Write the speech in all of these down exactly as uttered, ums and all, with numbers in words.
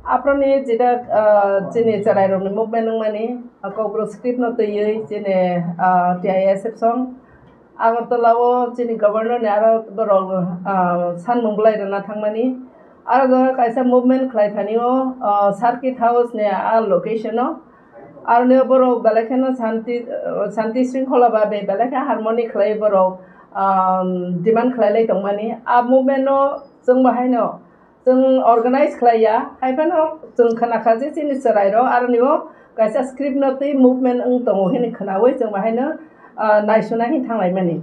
Aproni jeta, ah, chini chwrairokni movement wngmani, ah, Kokborok script no twiwi chini, ah, T I S F song Agartala o chini governor ni aro borok, ah, sanmung bwlai rwna thangmani. Aro jaga kaisa movement khlai thani o, ah, Circuit House ni a location o. Aroni borok belai kheno santi, ah, santi sringkhola ba be-, belai khe harmony khlai borok, ah, demand khlai lai tongmani. A movement no chwng bahaino chwng organize khlai ya, hai phano chwng khna kha je chini chwrai rok aroni o kaisa script no twi movement wng tongo hini khnaui chwng bahaino, ah, naisuna hin thang lai mani.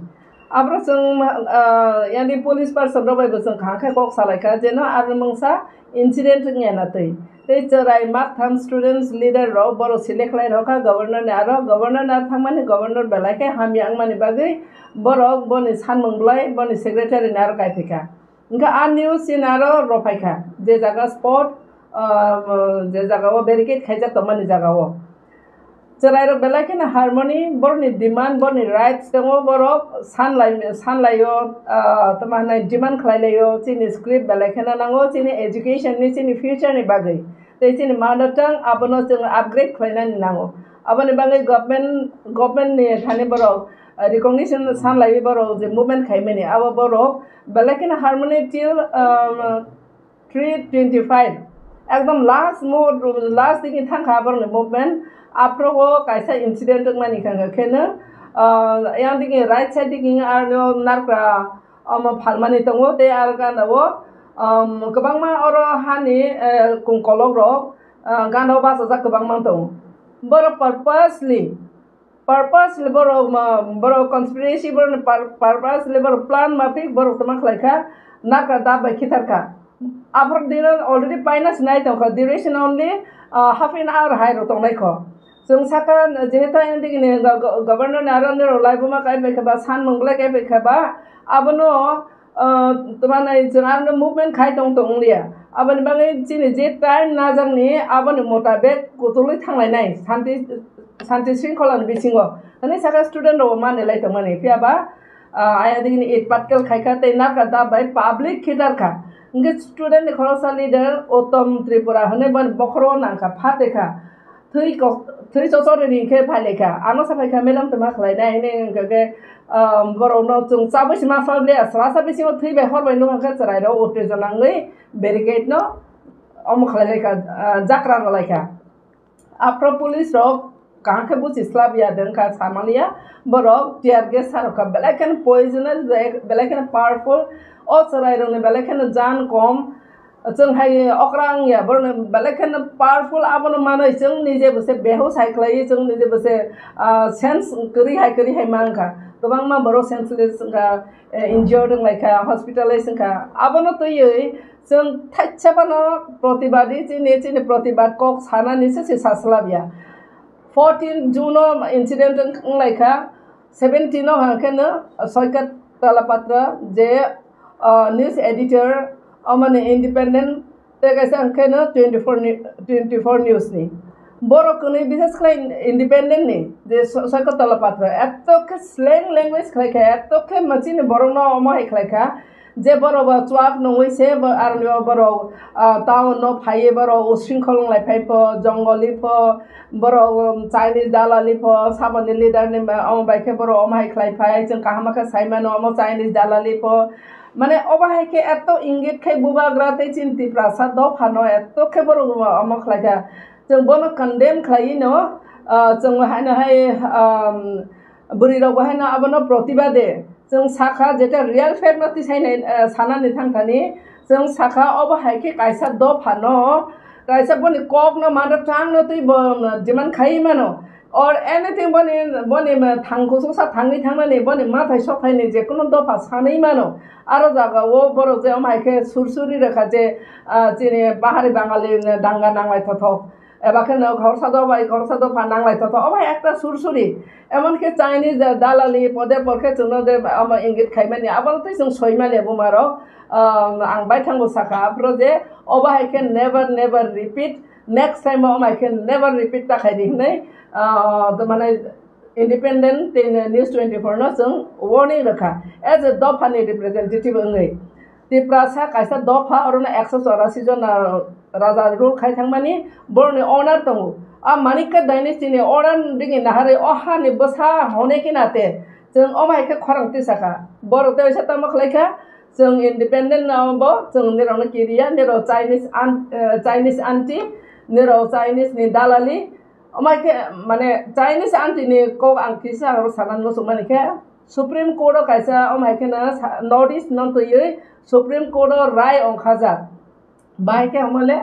Abro chwng, ah, yani police person rok bai bo chwng kaham khe kok salai kha je no aro mungsa incident wng ya na twi. Tei chwrai mak tham students leader rok borok select khlai rw kha governor ni aro governor ni aro thang mani governor belai khe hamya wng mani bagwi borok boni sanmung bwlai boni secretary ni aro kai phi kha. Hingke a news chini aro rophai kha, je jaga spot, ah, je jaga o barricade khaijak tongmani jaga o. Chwrairok belai kheno harmony, borokni demand, borokni rights tongo, borok sanlai, sanlaio, ah, tamo hinai demand khlailaio, chini script belai kheno nango, chini education ni, chini future ni bagwi. Tei chini mother tongue abono chwng upgrade khlainani nango. Aboni bagwi government, government ni thani borok, ah, recognition sanlaiwi borok je movement khaimani, abo borok belai kheno harmony till, um, three twenty-five, ekdom last mo-, last digi thangkha borokni movement. Aphrogo kaisa incident wngmani khe kheno, ah, yang digi right side digi aro narwkra omo phalmani tongo tei aro gana o, um, kwbangma oro hani, eh, kung kolok rok, ah, gana o bachajak kwbangma tongo. Borok purposely Purposely borok ma, borok conspiracy, borok ni pur-, purposely borok plan mafik borok tama khlai kha, nakra dab bai khitar kha. Aphor dino already paina sinai tong kha, duration only, ah, half an hour hai rok tong nai kho. Chwng saka jehetu ang digi ni go-, go-, governor ni aro niro lai buma kai bai kha ba, san mung lai kai bai kha ba, abono ah, tama nai chwng ano movement khai tong tong liya. Aboni bagwi chini je time najakni aboni motabek kutulwi thanglainai santi, santi shringkholani bisingo. Hwnwi saka student rok manwi lai tongmani. Phiya ba, ah, aya digini eight patkel khai kha tei narwkha dab bai public khitar kha. Hwnkhe student ni khoroksa leader Uttom Tripura hwnwi boni bokhoro nang kha, pha twi kha. Thwi kok, thwi chochori ni khe phai lai kha. Ano sa phai kha, "Madam, tama khlai nai?" Hwnwi hwnkha khe, um, borok no chwng chabwi se ma sal le, sala sa bisingo thwi bai hor bai nukha khe chwrai rok uttejona wngwi barricade no omo khlai lai kha, ah, jakra rw lai kha. Aphro police rok kaham khe buchi slap ya de wngkha, sa man ya. Borok tear gas sa rw kha, belai kheno poisonous, belai, belai kheno powerful. O chwrai rok ni belai kheno jan kom. Chwng hai okra wng ya, borokno belai kheno powerful, abono manwi chwng nije bo se behush hai khlaiwi, chwng nije bo se, ah, sense kwrwi hai kwrwi hai mankha. Kwbangma borok senseless wngkha, eh, injured wng lai kha, hospitalize wngkha. Abono twiwi chwng thaisa phano protibadi chini, chini protibad kok sanani se se sa slap ya. Fourteen June o incident wng lai kha, seventeen o hwnkheno Soikat Talapatra je, ah, news editor, omoni independent, tei kaisa hwnkheno twenty-four ni, twenty-four news ni. Borok kwnwi bises khlai independent ni je So-, Soikat Talapatra. Eto khe slang language khlai kha, eto khe ma chini borok no omo hai khlai kha. Je borok bo chuak nungwi se bo aroni o borok, ah, town no phaiwi borok usringkhol wng lai phai pho, jongoli pho, borok, um, Chinese dalali pho, saboni leader ni ma-, omo bai khe borok omo hai khlai phai, chwng kaham khe sai mano omo Chinese dalali pho. Mane obo hai khe eto ingit khai bubagra tei chini Tiprasa dopha no eto khe borok omo khlai kha. Chwng bono condemn khlai no, ah, chwng haino hai, um, bwrwi rok bo haino abono protibade. Chwng sakha, jeta real fact no tisai nai, eh, sanani thang thani, chwng sakha, obo hai khe kaisa dopha no, kaisa boni kok no mano, tang no twi bo, um, demand khai mano, or anything boni, boni, um, thang kusu sa thangwi thangnani, boni mathai sok thaini je kuno dopha sanwi mano. Aro jaga o borok je omo hai khe sur suri rwkha je, ah, chini bahari bangali danga nanglai thothok. Eba khe no khoroksa do bai khoroksa dopha nanglai thothok. Obo hai ekta sur suri. Emon khe Chinese da-, dalali pode por khe chwngno de omo ingit khaimani. Abono tei chwng soimani buma rok. Um, ang baithang bo sakha aphro je obo hai khe never, never repeat. Next time omo hai khe never repeat ta khai di hinwi, ah, to mane independent tei news twenty-four no chwng warning rwkha. As a dophani representative wngwi. Tiprasa kaisa dopha, orono ekso chorasi jona raja rule khai thangmani, boroni owner tongo. A Manikya dynasty ni owner digi naharwi o hani bwsa hone khe nate. Chwng omo hai khe khorang tisakha. Borok tei waisa tamo khlai kha, chwng independent no bo, chwng nirokno kiriya, nirok Chinese an-, eh, Chinese aunty, nirok Chinese ni dalali. Omo hai khe, mane, Chinese aunty ni kok ang kisa aro sanan muchung mani khe, Supreme Court o kaisa omo hai kheno sa-, North East no twiwi Supreme Court o rai ongkhajak. Bahai khe omo le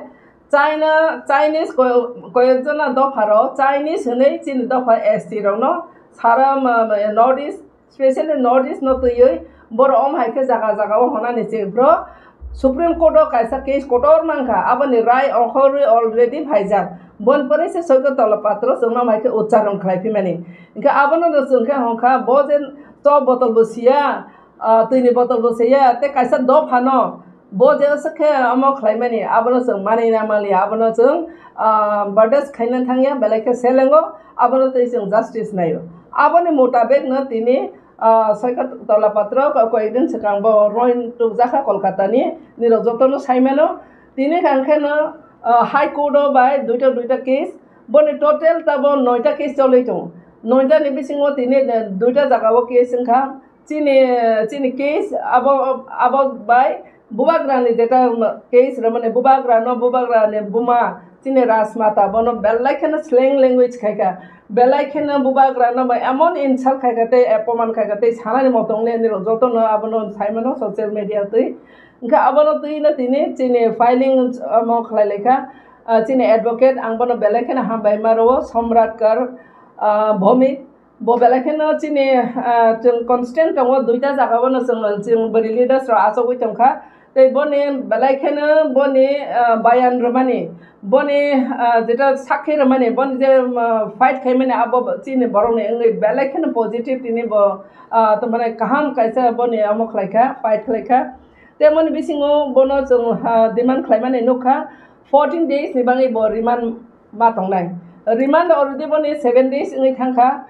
China, Chinese ko-, koyekjona dopha rok, Chinese hinwi chini dopha S T rokno sara ma, ma, North East, specially North East no twiwi borok omo hai khe jaga jaga o honani se bro Supreme Court o kaisa case kotor mankha, aboni rai ongkhorwi already phaijak. Boni pore se Soiko Tola Patro chwngno omo hai khe ucharong khlai phimani. Hinkhe abono no chwng khe hongkha, bo je chok botol bo siya, ah, twini botol bo siya, tei kaisa dophano bo je se khe omo khlaimani, abono chwng mani na maliya, abono chwng, ah, bardas khaina thangya, belai khe selengo, abono tei chwng justice naio. Aboni mutabek no tini, ah, Soiko Tola Patro ko-, koyekdin swkang bo roin tukjakha Kolkata ni, nirok jotono saimano. Tini hwnkhe no, ah, High Court o bai duita duita case, boni total tabo noita case cholwi tongo. Noita ni bisingo tini, eh, duita jaga o case wngkha. Chini, chini case abo, abo bai bubagrani jeta case rwmani, bubagrano, bubagrani buma, chini Rajmata, bono belai kheno slang language khaikha, belai kheno bubagrano bai emon insult khaikha tei apoman khaikha tei sanani motong le nirok jotono abono saimano social media twi. Hinkhe abono twino tini chini filing, omo khlai laikha, ah, chini advocate, ang bono belai kheno hambai ma rwo, Somrat Kar, ah, Bhowmik. Bo belai kheno chini, ah, chwng constant tongo, duita jaga o no chwng, chwng bwrwi leaders rok achugwi tongkha. Tei boni belai kheno boni, ah, bayan rwmani, boni, ah, jeta sakhi rwmani, boni je, ah, fight khaimani abo chini borokni wngwi belai kheno positive tini bo, ah, tongmani kaham kaisa boni omo khlaikha, fight khlaikha. Tei boni bisingo bono chwng, ah, demand khlaimani nukha, fourteen days ni bagwi bo remand ma tongnai. Remand already boni seven days wngwi thangkha.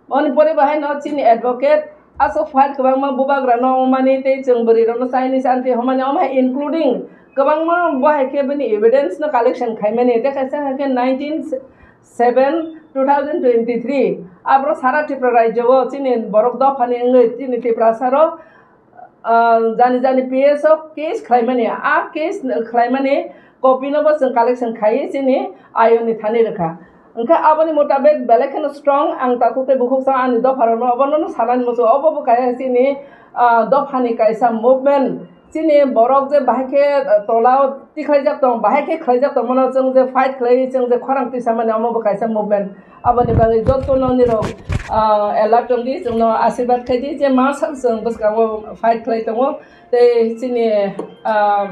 Boni pore bahai no chini advocate aswk file kwbangma bubagra no wngmani tei chwng bwrwi rokno Chinese aunty hwnmani omo hai including kwbangma bo hai khe bini evidence no collection khaimani tei kaisa hai khe nineteen seven two thousand twenty-three abro sara Tripura rajyo o chini borok dophani wngwi chini Tiprasa rok, ah, jani jani P S o case khlaimani, a case khlaimani copy no bo chwng collection khaiwi chini ayoni thani rwkha. Hwnkhe aboni mutabek belai kheno strong ang takhuk tei bukhuk sa ani dopha rokno obono no sanani muchungo, obo bo kaisa chini, ah, dophani kaisa movement. Chini borok je bahai khe, ah, tola o tikhlaijak tong, bahai khe khlaijak tongmano chwng je fight khlaiwi chwng je khorang tisamani omo bo kaisa movement. Aboni bagwi jotono nirok, ah, alert tongdi, chwngno asirwad khaidi je ma sak chwng bwskango fight khlai tongo. Tei chini, ah,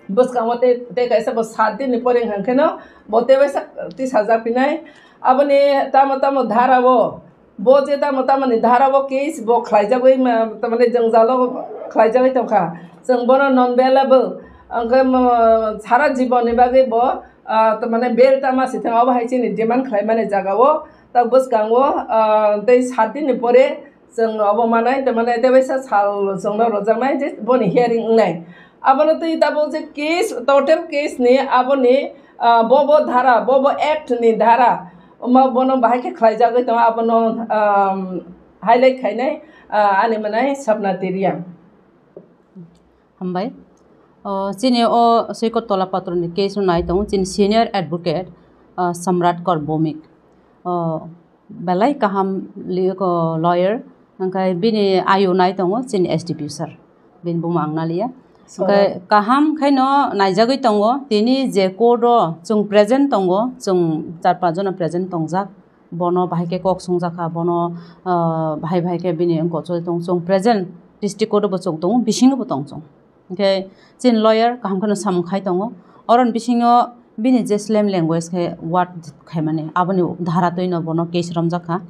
bwskango tei, tei kaisa bo sat din ni pore hwnkheno bo tei waisa tisajak phinai. Aboni tamo tamo dhara o, bo je tamo tamo ni dhara o case bo khlaijagwi ma, tamani jwngjalo khlaijagwi tongkha. Chwng bono non bailable, hwnkhe mo, sara jibon ni bagwi bo, ah, tamani bail tama si thang, obo hai chini demand khlaimani jaga o, tak bwskango, ah, tei sat din ni pore, chwng obo manai, tei mane tei waisa sal chwngno rwjaknai je boni hearing wngnai. Abono twi tabuk je case, total case ni aboni, ah, bo bo dhara, bo bo act ni dhara, omo bono bahai khe khlaijagwi tongo, abono, um, highlight khainai, ah, ani mwnai Sapna Teria. Hambai. O, chini o Soiko Tola Patro ni case no nai tongo, chini senior advocate, ah, Samrat Kar Bhowmik. O, belai kaham li-, ko, lawyer, hwnkhe bini ayu nai tongo chini S D P o sir, bini buma ang naliya. Hwnkhe kaham khaino naijagwi tongo, tini je court o chwng present tongo, chwng char panch jona present tongjak, bono bahai khe kok sungjakha, bono, ah, bahai bahai khe bini wngkok choli tongo, chwng present district court o bo chwng tongo, bisingo bo tong chwng. Hwnkhe chini lawyer kaham kheno samung khai tongo. Oroni bisingo bini je slam language khe word khaimani, aboni dhara twino bono case romjakha.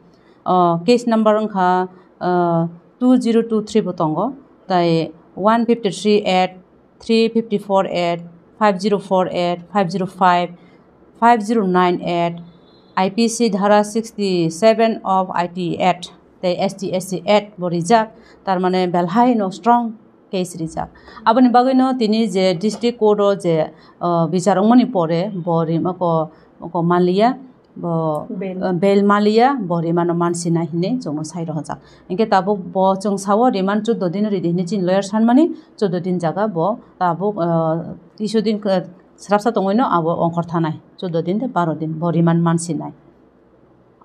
O, case number wngkha, ah, two zero two three bo tongo, tai one fifty three at, three fifty four at, five zero four at, five zero five, five zero nine at, I P C dhara sixty seven of I T at, tei S T S C at bo rijak, tar mane belhai no strong case rijak. Aboni bagwino tini je district court o je, uh, bichar wngmani pore bo rima ko, ko manliya, bo, Bail. Uh, bail manliya, bo remand no mansinai hinwi chwngno sai rohorjak. Hinkhe tabuk bo chwng sao remand chuddo din ridi hinwi chini lawyer sanmani, chuddo din jaga bo tabuk, uh, tisu din, uh, srapsa tongwino abo ongkhor thanai, chuddo din tei baro din bo remand mansinai.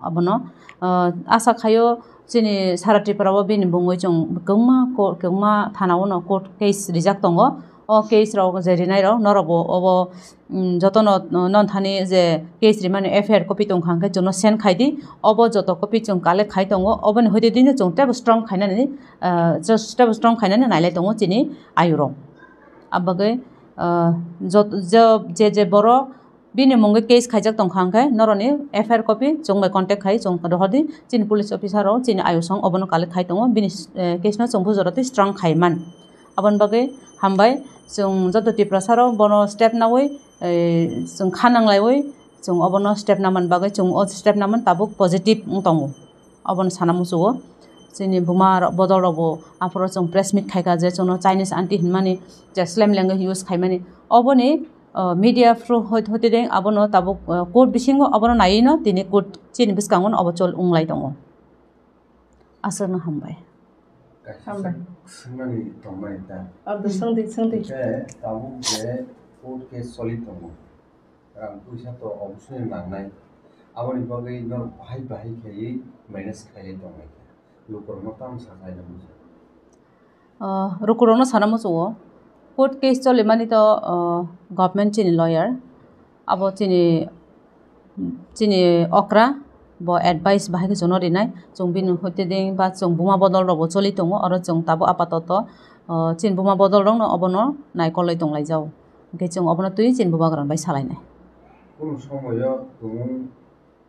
Abono, ah, asa khaio chini sara Tripura o bini bungwi chwng kwbangma ko-, kwbangma thana o no court case rijak tongo. O case rok je rinai rok norok bo obo, mm, jotono, no, non thani je case rimani F I R copy tong kha hwnkhe chwngno send khai di. Obo joto copy chwng collect khai tongo. Oboni hoite dino chwng teibo strong khainani, ah, just teibo strong khainani nailai tongo chini ayurok. Abagwi, ah, jot-, je, je, je borok bini mungwi case khaijak tongkha hwnkhe norokni F I R copy chwng bai contact khai chwng rohordi. Chini police officer rok chini ayusong obono collect khai tongo. Bini, eh, case no chwng bujor twi strong khai man. Aboni bagwi hambai chwng joto Tiprasa rok bono step nawi, eh, chwng kha nanglaiwi chwng obono step naman bagwi chwng o step naman tabuk positive wng tongo. Obono sana muchungo chini buma rok bodol rok bo aphuru chwng press meet khaikha je chwngno Chinese aunty hinmani je slang language use khaimani oboni uh, media through hoi-, hoite deng abono tabuk, uh, court bisingo abono naiwi no tini court chini bwskango no obo chol wnglai tongo. Aswkno hambai. Hambai. Kaisa swngmani tongmani ta. Abdo swngdi, swngdi. Hwnkhe tabuk je court case choli tongo. Rang puisa to obosoni nangnai. Aboni bagwi norok bahai bahai khaiwi manage khaiwi tongnai khe. Lukurokno tamo sakhlai nangmani. Ah, lukurokno sana muchungo, court case cholimani to, ah, government chini lawyer, abo chini, chini okra, bo advice bahai khe chwngno rinai, chwng bini hoite ding ba chwng buma bodol rok bo choli tongo, oro chwng tabuk apatoto, ah, chini buma bodol rokno obono naikolwi tonglaijao, hwnkhe chwng obono twi chini bubagra bai salainai. Kunu somoyo tumung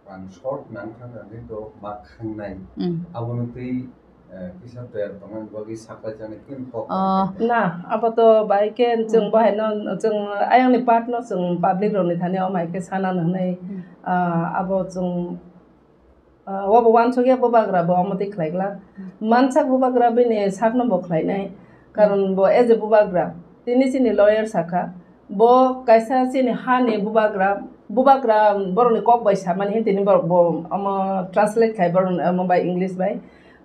Rang short nang thang thang khe to ma khangnai. Mm. Abono twi, eh, kisa toyar tongmani bagwi saklai chani khe kok. Ah. Na, abo to bai khe chwng Mm. Bahai no, chwng ayang ni part no chwng public rok ni thani o mai khe sana nang nai. Mm. Ah, abo chwng, ah, obo wansuk ya bubagra bo omo twi khlai glak. Mm. Mansak bubagra bini sak no bo khlai nai. Karon bo as a bubagra, tini chini lawyer sakha, bo kaisa chini hani bubagra, bubagra borokni kok bai samani hwn tini borok bo omo translate khai borok omo bai English bai.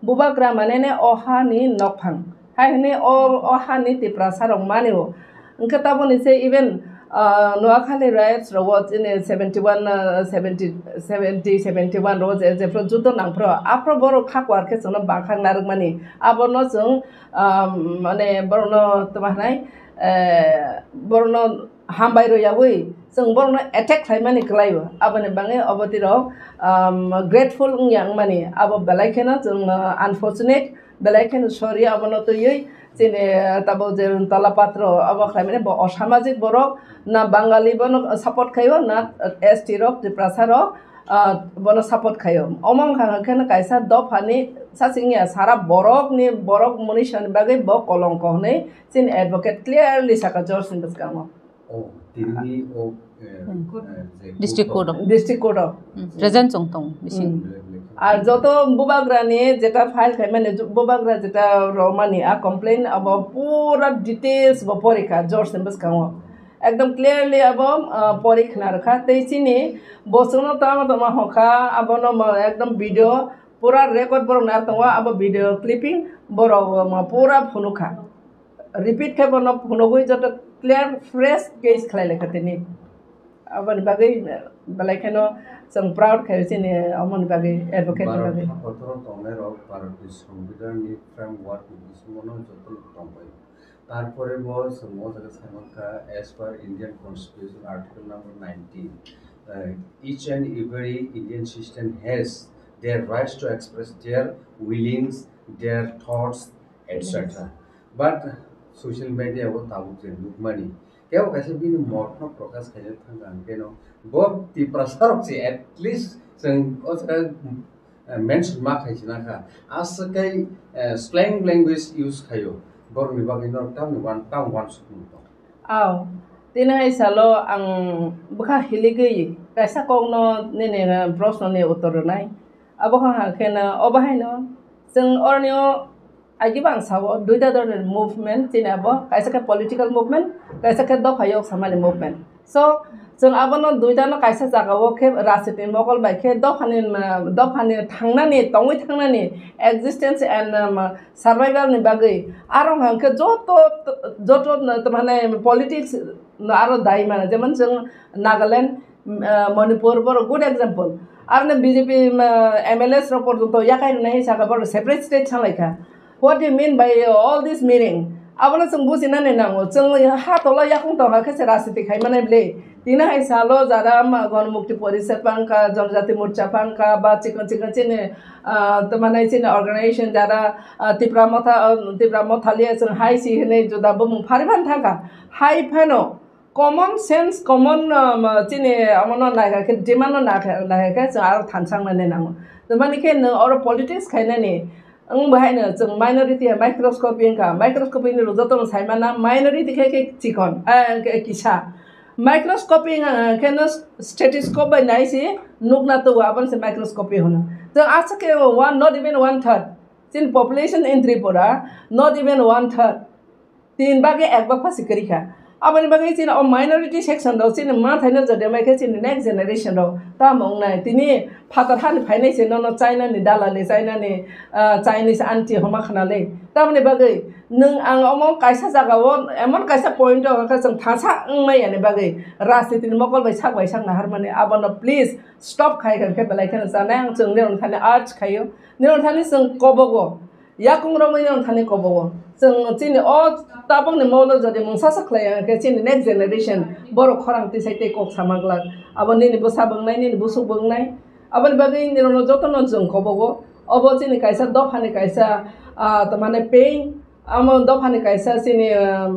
Bubagra mane ne o hani nokphang. Hai hwnwi o, o hani Tiprasa rok mani o. Hwnkhe taboni se even, ah, Noakhali riots rogo chini seventy one, ah, seventy, seventy, seventy one rogo je, jephru judo nangphru, aphru borok kha kwar khe chwngno bangkhak narwkmani. Abono chwng, ah, mane borokno tama hwnai, eh, borokno hambai rwyaui chwng borokno attack khlaimani kwlaio. Aboni bagwi obo tirok, um, grateful wngya wngmani. Abo belai kheno chwng, uh, unfortunate, belai kheno sorry abono twiwi chini, uh, tabuk je tola patro abo khlaimani bo osamajik borok na Bangali bono support khaio na S T rok, Tiprasa rok, ah, bono support khaio. Omo wngkha hwnkhe no kaisa dophani sasingya sara borokni borok munisani bagwi bo kolongko hwnwi chini advocate clearly saka George ni bwskango. Oh, tini o, eh, Hmm. Eh, je District court Court of. District Court o. Hmm. Present chwng tong bising. Hmm. Black, black. Ar joto bubagrani jeta file khaimani, bubagra jeta romani a complain abo pura details bo porikha George ni bwskango. Ekdom clearly abo, ah, pori khna rwkha. Tei chini bo chwngno tama tama hokha, abono mo ekdom video pura record borok nai tongo, abo video clipping borok mo pura phunukha. Repeat khe bono phunugwi joto clear fresh case khlai laikha tini. Aboni bagwi belai kheno chwng proud khaio chini omoni bagwi, advocate ni Bharat bagwi. Hakotoro tongnai rok Bharat ni Songbidan ni framework ni bisingo no joto no tongbai. Tarpore bo chwng o jaga sai mankha, as per Indian Constitution Article number nineteen, uh, each and every Indian citizen has their rights to express their feelings, their thoughts, et cetera. But social media o tabuk je nukmani, kebo kaisa bini motno prokash khaina thangkha, hwnkhe no bo Tiprasa rok se at least chwng o jaga eh, mention ma khai sinakha. Aswk kai, eh, slang language use khaio. Borokni bagwi norok tamni wan-, tamo wansukmung tong? Aw, tini hai salo ang bwkha hiligwi kaisa kokno nini, eh, proshno ni uttor rwnai. Abo kha hwnkheno, obo haino chwng oroni o Agi bang sao duita dhoroner movement, chini abo kaisa khe political movement, kaisa khe dopha yok samani movement. So, chwng abono duitano kaisa jagao khe rajniti mokol bai khe dophani, um, dophani thangnani, tongwi thangnani existence and, um, survival ni bagwi aro hwnkhe joto, joto, uh, mane politics no aro dai mano, jemon chwng Nagaland, uh, Manipur, borok good example. Aroni B J P, uh, M L As rok porjonto yakai rwnai hai saka borok separate state sanglai kha. What do you mean by all this meaning? Abono chwng bujinani nango. Chwng ha tola yakung tongkha khe se rajniti khai manai bwle. Tini hai salo jara ma Ganamukti Porishad pangkha, Janajati Morcha pangkha, ba chikon chikon chini, ah, tamo nai chini organization jara, ah, Tipra Motha, ah, Tipra Motha liya chwng hai si hinwi juda bumung phari phan thangkha. Hai phano common sense, common, um, chini omono naikha khe, demand no naikha, naikha khe chwng aro thansa wngnani nango. Tamani khe nwng oro politics khainani, wng bahaino chwng minority hai microscopy wngkha, microscopy ni jotono saimana minority khe, khe chikon, eh, khe kisa. Microscopy wngkha khe no stethoscope bai nai se nukna tubu, abono se microscopy hwno. Chwng aswk khe one, not even one third. Chini population in Tripura, not even one third. Tin bagwi ek bak phasi kwrwi kha. Aboni bagwi chini o minority section rok chini ma thaino jodi mai khe chini next generation rok tamo wngnai. Tini phatar hani phainai se nono China ni dalali, China ni, ah, Chinese aunty homa khna le. Tamoni bagwi nwng ang omo kaisa jaga o emon kaisa point o khe chwng thansa wngmai yani bagwi rajniti ni mokol bai sak bai sak naharmani abono please stop khai kha khe belai kheno chanai ang chwng nirok thani urge khaio. Nirok thani chwng kobogo. Yakung romwi nang thani kobogo. Chwng chini o tabukni molo jodi mungsa sa khlai ya khe chini next generation borok khorang tisai tei kok sama glak. Abo nini bwsa bwngnai, nini busuk bwngnai. Aboni bagwi nirokno jotono chwng kobogo. Obo chini kaisa dophani kaisa, ah, tamani pain. Amo dophani kaisa chini, ah,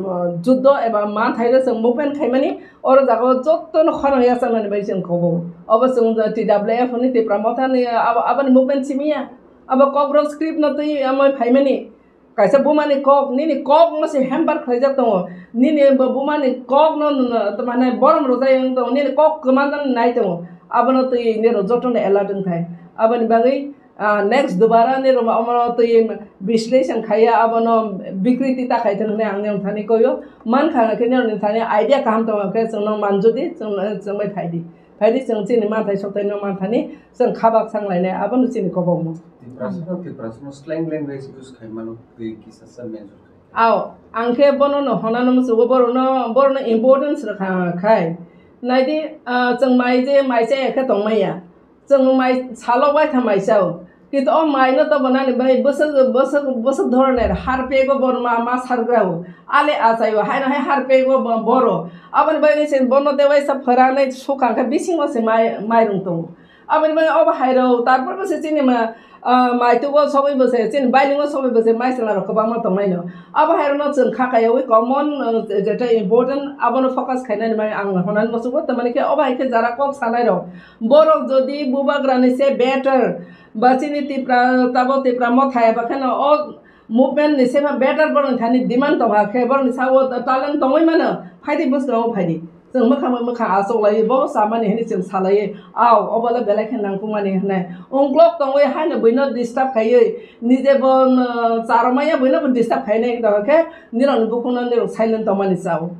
juddo eba ma thaino chwng movement khaimani. Oro jagao jotono khorang yachaknani bai chwng kobogo. Obo chwng T W F ni Tipra Mothani abo, aboni movement simi ya. Abo Kokborok script no twi amoi phaimani. Kaisa bumani kok, nini kok no se hamper khlaijak tongo. Nini bo bumani kok no, no, no, mane borom rwjai wng tongo. Nini kok kwma no nai tongo. Abono twi nirok jotono alert wng thai. Aboni bagwi, ah, next dubara nirok omono twi bisleshon khaiya, abono bikriti ta khai thung hinwi ang nirok thani koyo. Man kha khe nirok ni thani idea kaham tongo khe chwngno manjodi, chwng, chwngbai phaidi. Phaidi chwng chini manthai sokthai no manthani chwng khabak sang lainai, abono chini kobokmo. Tiprasano, Tiprasano slang language use khai mano, twi kisa sa major khai. Ao, ang khe bono no honano musugo, borono, borono importance rwkha khai. Naidi, ah, chwng mai je mai chaya khe tongmaya. Chwng mai salo waitha mai chao. Kintu o mai no tobo nani bai bwswk, bwswk, bwswk dhoroner harpego bo ma, ma sargrao. Ale achaio, haino hai harpego bo, boro. Aboni bagwi se bono de waisa phwranai sukha khe bisingo se mai, mairung tongo. Aboni bagwi obo hairok, tarpor bo se chini ma, ah, maitugo sogwi bo se, chini bailingo sogwi bo se, mai chwla rok kwbangma tongnaino. Abo hairokno chwng kha kaiwi common, ah, je-, jeto important, abono focus khainani bagwi ang honani musugo. Tamani khe obo hai khe jara kok sanairok, borok jodi bubagrani se better, ba chini Tipra, tabo Tipra Motha eba kheno o movement ni sema better borokni thani demand tongkha khe borokni sao talent tongwi mano, phaidi bwskango phaidi. Chwng mwkhang bai mwkhang achuk laiwi bo chamani hinwi chwng salaiwi, ao, obo le belai khe nangkukmani hinwi. Ungklok tongwi haino buino disturb khaiwi, nije bo, no, charwmaya buino bo disturb khainai tongkha khe nirokni bukhukno nirok silent tongmani chao.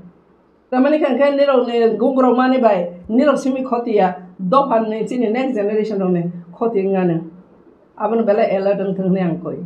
Tamani khe hwnkhe nirokni gungrokmani bai nirok simi khoti ya, dophani chini next generation rokni khoti wngmani. Abono belai alert wngthung hinwi ang koi.